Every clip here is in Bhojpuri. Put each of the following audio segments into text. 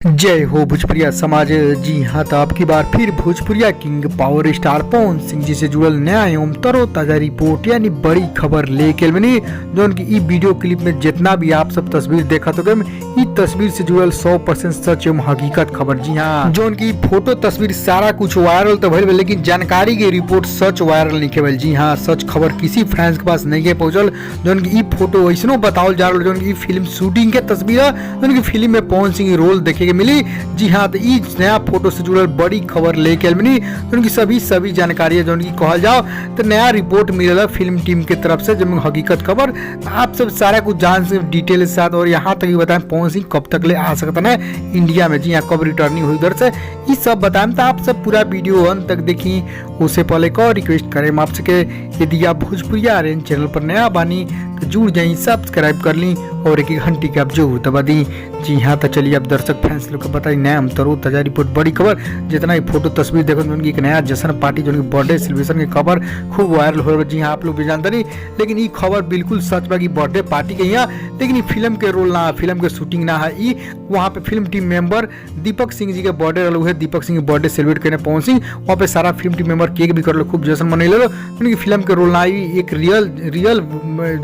जय हो भोजपुरिया समाज। जी हाँ, तो आपकी बार फिर भोजपुरिया king power star Pawan Singh ji से जुड़ल नया एवं तरोताजा रिपोर्ट यानी बड़ी खबर लेके बनी, जो की ई वीडियो क्लिप में जितना भी आप सब तस्वीर देखा तो ई तस्वीर से जुड़ल 100% सच एवं हकीकत खबर। जी हाँ, जो की फोटो तस्वीर सारा कुछ वायरल तो भइल बा, लेकिन जानकारी के रिपोर्ट सच वायरल नहीं भइल। जी हाँ, सच खबर किसी फैंस के पास नहीं के पहुंचल। जौन की ई फोटो ऐसनो बतावल जा रहल, जौन की फिल्म शूटिंग के तस्वीर है, जौन की फिल्म में पवन सिंह रोल देखे के मिली। जी हाँ, तो ई नया फोटो से जुड़ल बड़ी खबर लेके आइल बनी, जौन की सभी सभी जानकारी है, जौन की कहल जाओ तो नया रिपोर्ट मिलल है फिल्म टीम के तरफ से, जब हकीकत खबर। तो आप सब सारा कुछ जान से डिटेल के साथ और यहाँ तक भी बताएं पवन सिंह कब तक ले आ सकता है इंडिया में। जी हाँ, कब रिटर्निंग हुई उधर से, ये सब बताएं। तो आप सब पूरा वीडियो अंत तक देखी। उससे पहले एक और रिक्वेस्ट करें आपसे के यदि आप भोजपुरिया आर्यन चैनल पर नया बानी तो जुड़ जाई, सब्सक्राइब कर ली और एक घंटी के आप जरूर दबा दी। जी हाँ, तो चलिए अब दर्शक फैंस लोग को बताई नया हम तरो ताजा रिपोर्ट बड़ी खबर। जितना ही फोटो तस्वीर देखो उनकी एक नया जश्न पार्टी जो उनकी बर्थडे सेलिब्रेशन की खबर खूब वायरल हो रहा है। जी हाँ, आप लोग भी जानते नहीं, लेकिन ये खबर बिल्कुल सच बा कि बर्थडे पार्टी के यहाँ, लेकिन ये फिल्म के रोल ना, फिल्म के शूटिंग ना है। ई वहाँ पे film team member Deepak Singh ji के बर्थडे रहा है, दीपक सिंह के बर्थडे सेलिब्रेट करने पवन सिंह वहाँ पे सारा फिल्म टीम मेंबर केक भी कर लो, खूब जश्न मनैले लो। उनकी फिल्म के रोल ना आई, एक रियल रियल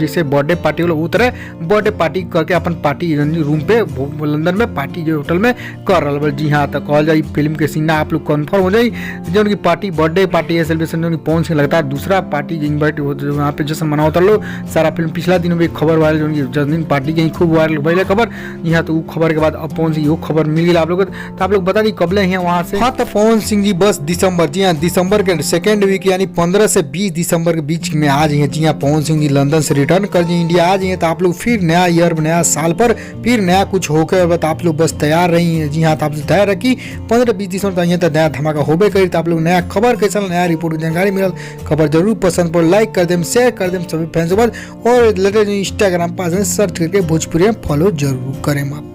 जैसे बर्थडे पार्टी हो उतरे बर्थडे पार्टी करके अपन पार्टी रूम पे लंदन में पार्टी जो होटल में कर रहा। जी हाँ, तो कहल जाए फिल्म के सीन आप लोग कन्फर्म हो जाए जो उनकी पार्टी बर्थडे पार्टी है सेलिब्रेशन, जो उनकी पवन सिंह लगातार दूसरा पार्टी इन्वाइट हो वहाँ पे जश्न मनावता लोग सारा फिल्म। पिछला दिन भी खबर वायरल जो उनकी जन्मदिन पार्टी के ही खूब वायरल भइले खबर। जी हाँ, तो वो खबर के बाद अब पवन सिंह यो खबर मिल गई आप लोग को। तो आप लोग बता दी कबले हैं वहाँ से। हाँ, तो पवन सिंह जी बस दिसंबर, जी हाँ, दिसंबर के सेकेंड वीक यानी 15 से 20 दिसंबर के बीच में आ जाइए। जी हाँ, पवन सिंह जी लंदन से रिटर्न कर जी इंडिया आ जाइए। तो आप लोग फिर नया ईयर नया साल पर फिर नया कुछ होकर बस आप लोग बस तैयार रही हैं। जी हाँ, तो आप लोग तैयार रखी 15-20 दिसंबर तक तो नया धमाका होबे करी। तो आप लोग नया खबर कैसा नया रिपोर्ट जानकारी मिलल खबर जरूर पसंद पर लाइक कर देम, शेयर कर देम सभी फैंस के बाद और लेटेस्ट इंस्टाग्राम पास सर्च करके भोजपुरी में फॉलो जरूर करें आप।